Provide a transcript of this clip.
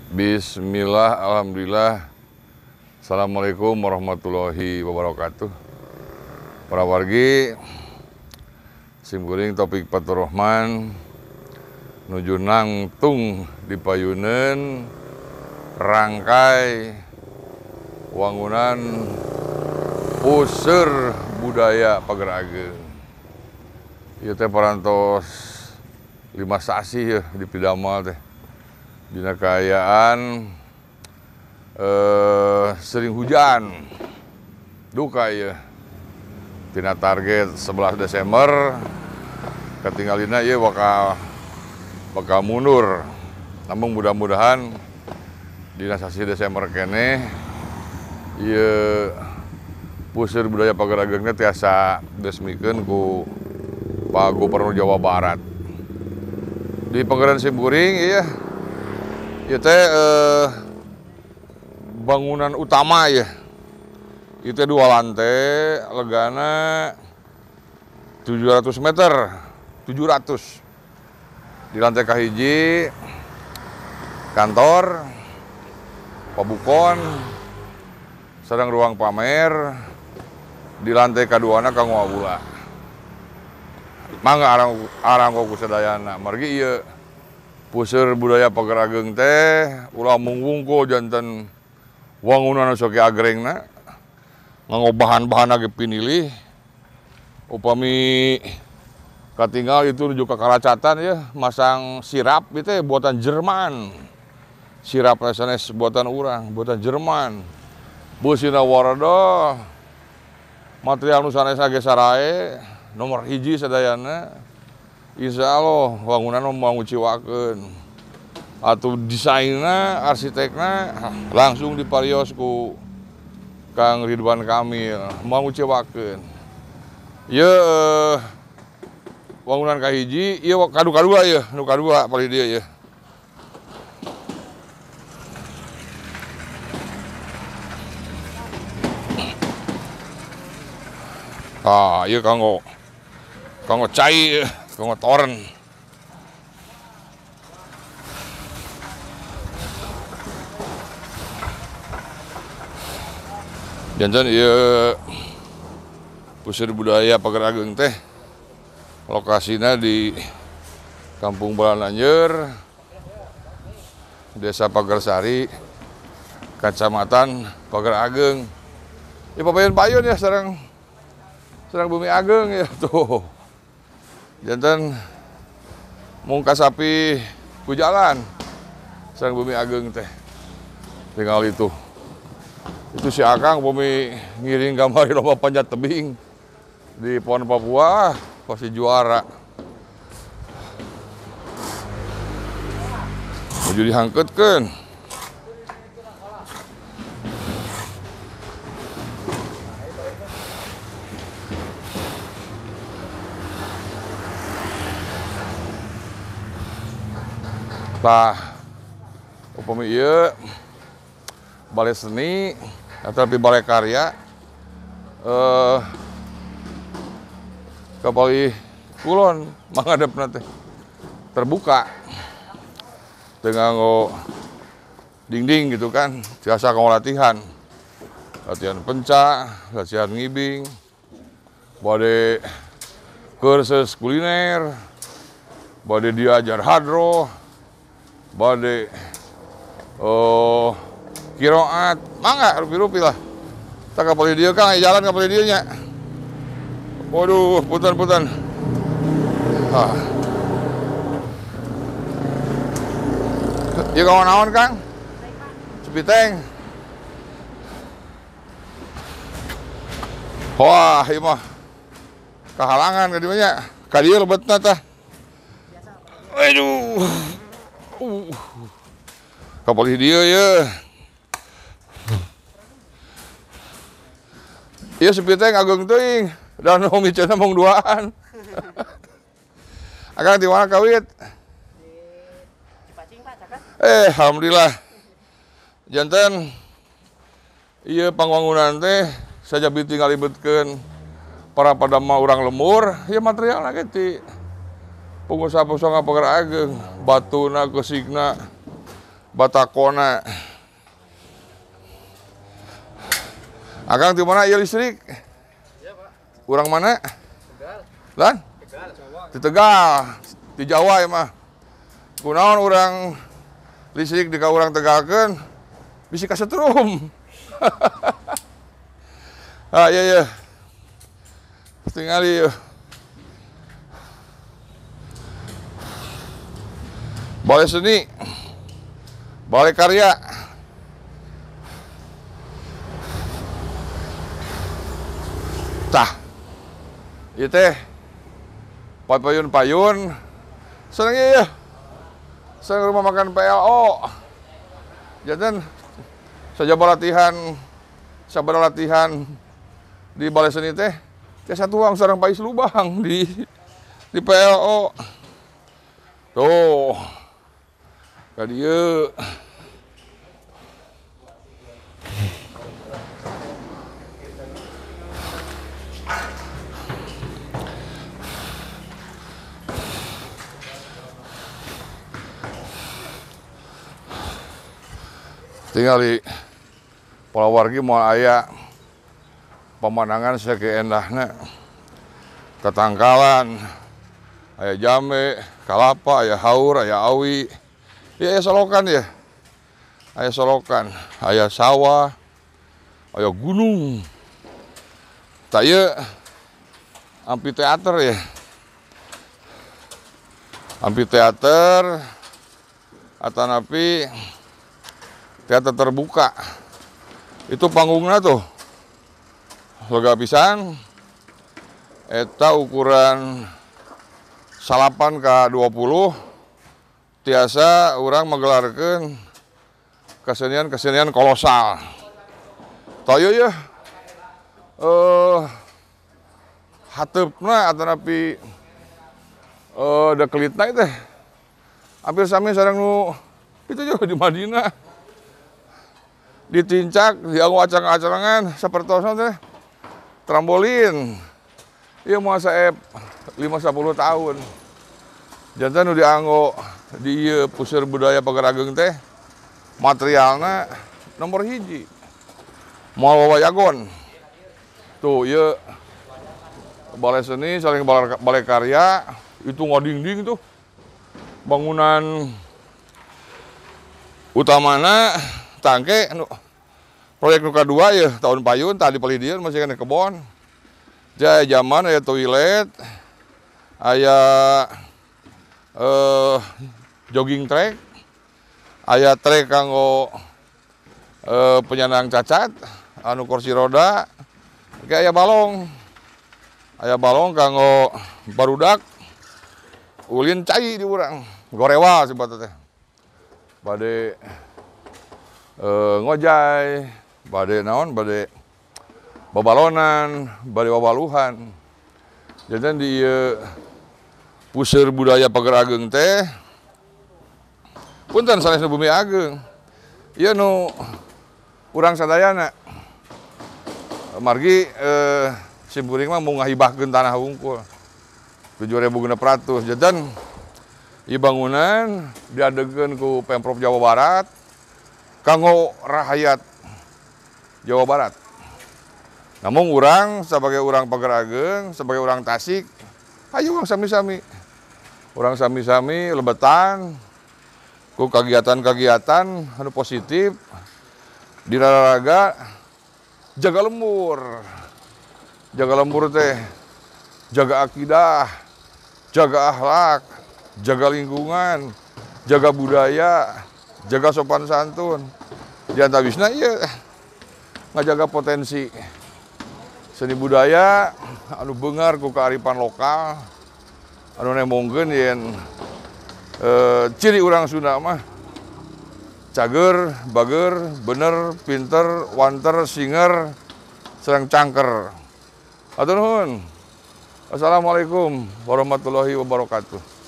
Bismillah, alhamdulillah. Assalamualaikum warahmatullahi wabarakatuh. Para wargi, simkuring Taufik Faturrahman nuju nangtung di payuneun rangkai wangunan puseur budaya Pager Ageng. Ieu teh parantos 5 sasih ya di pidamel teh. Dina kaayaan sering hujan. Duka ieu. Tina target 11 Desember ketinggalina ieu bakal mundur. Namun mudah-mudahan dina sasih Desember keneh ieu puseur budaya Pager Agengna tiasa diresmikeun ku Pak Gubernur Jawa Barat. Di Penggeran simkuring ieu ieu teh bangunan utama ya. Itu 2 lantai, legana 700 meter, 700. Di lantai kahiji kantor, pabukon, sareng ruang pamer. Di lantai kaduana kanggo awula. Mangga arang ku sadayana. Margi ieu puseur budaya Pager Ageng teh ulah mung wungkul janten wangunan sok agrengna nganggo bahan-bahan ge pinilih. Upami katinggal itu nuju ka karacatan ya, masang sirap itu ya, buatan Jerman. Sirap sanes buatan urang, buatan Jerman. Beusina waredo, material nu sanes ge sarae, nomor 1 sadayana. Insya Allah bangunan mau nguciwakeun. Atau desainna, arsitekna langsung diparios ku Kang Ridwan Kamil, mau nguciwakeun. Ieu bangunan kahiji, ieu kadu-kadua ieu, nu kadua paling dieu ieu. Ah, ieu kanggo cai, kanggo toren. Janten ieu puseur budaya Pager Ageng teh lokasina di Kampung Balananjeur, Desa Pagersari, Kecamatan Pager Ageng. Ya papayan-payun ya sareng Bumi Ageng ya tuh. Janten mung kasapi ku jalan sareng Bumi Ageng teh. Tinggal itu. Itu si Akang bumi ngiring gambar lomba panjat tebing di PON Papua pasti juara. Mau dihangketkeun. Tah, upami ieu balai seni atau balai karya kapali kulon mangadepna teh terbuka dengan dinding gitu kan, biasa kanggo latihan pencak, latihan ngibing, bade kursus kuliner, bade diajar hadroh, bade kiroat, mangga rupi-rupi lah. Tak kapali dieu Kang, jalan kapali dieu nya. Waduh, punten-punten. Ah. Ieu kawan naon Kang? Cepiteng. Wah, ieu mah kahalangan ka dieu nya. Ka dieu lebetna tah. Aduh. Kapali dieu ye. Ieu sepiteng ageng teuing, dan nu miceuna mung duaan. Akang di mana kawit? Di Cipacing, Pak, caket. Alhamdulillah. Janten ieu pangwangunan teh sajabi tinggal ribetkeun para padama urang lembur, ieu materialna ge ti pengusaha-pengusaha Pager Ageng, batuna, kesikna, Batakona. Akang di mana ieu listrik? Iya, Pak. Urang mana? Tegal. Lan? Tegal, Jawa. Di Tegal, di Jawa ya mah. Kunaon urang listrik di ka urang Tegalkeun bisi kasetrum. Ah iya iya. Tingali yeuh. Balai Seni, Balai Karya. Tah, ieu teh payun-payun seneng ieu ya. Seneng rumah makan PLO. Janten sajaba latihan, sabada latihan di Balai Seni teh tiasa tuang sareng pais lubang di PLO. Tuh. Ka dieu. Tinggal di palawargi moal aya pemandangan sakieu endahna. Tatangkalan, aya jambe, kalapa, aya haur, aya awi. Ya, aya solokan ya. Aya solokan, aya sawah, aya gunung. Tah ieu amfiteater ya. Amfiteater atanapi teater terbuka. Itu panggungnya tuh lega pisan. Eta ukuran 8 ke 20 tiasa urang menggelarkeun kesenian-kesenian kolosal. Toyo ya hateupna atanapi dekelitna teh hampir sami sareng nu itu juga di Madinah. Ditincak, dianggo acang-acangan sapertosna teh trampolin. Ieu moal saep 5-10 tahun. Janten nu dianggo di ieu puseur budaya Pagerageung teh materialna nomor 1. Moal wawayagon. Tuh ieu Balai Seni saling Balai Karya itu ngadingding tuh. Bangunan utamana tangke nu proyek nu kadua ya tahun payun tadi palidian masih kena kebon. Jaya zaman aya toilet, aya jogging track, aya trek kanggo penyandang cacat, anu kursi roda, kayak aya balong kanggo barudak, ulin cai di urang, gorewa sebatnya teh. Bade ngojay, bade naon, bade babalonan, bade babaluhan. Jadi di puseur budaya Pagerageung teh punten sanes nu Bumi Ageung. Ieu nu urang sadayana. Margi simkuring mah mau ngahibahkeun tanah wungkul 7.600. Janten ieu bangunan diadegeun ku Pemprov Jawa Barat kanggo rahayat Jawa Barat. Namun urang sebagai urang Pagerageung, sebagai urang Tasik, ayo urang sami-sami. Urang sami-sami lebetan ku kegiatan-kegiatan anu positif di raraga jaga lembur. Jaga lembur teh, jaga akidah, jaga akhlak, jaga lingkungan, jaga budaya, jaga sopan santun. Di antawisna ieu ngajaga potensi seni budaya anu beungar ku kearifan lokal anu nembongkeun yen ciri urang Sunda mah cager, bager, bener, pinter, wanter, singer, sareng cangker. Hatur nuhun. Assalamualaikum warahmatullahi wabarakatuh.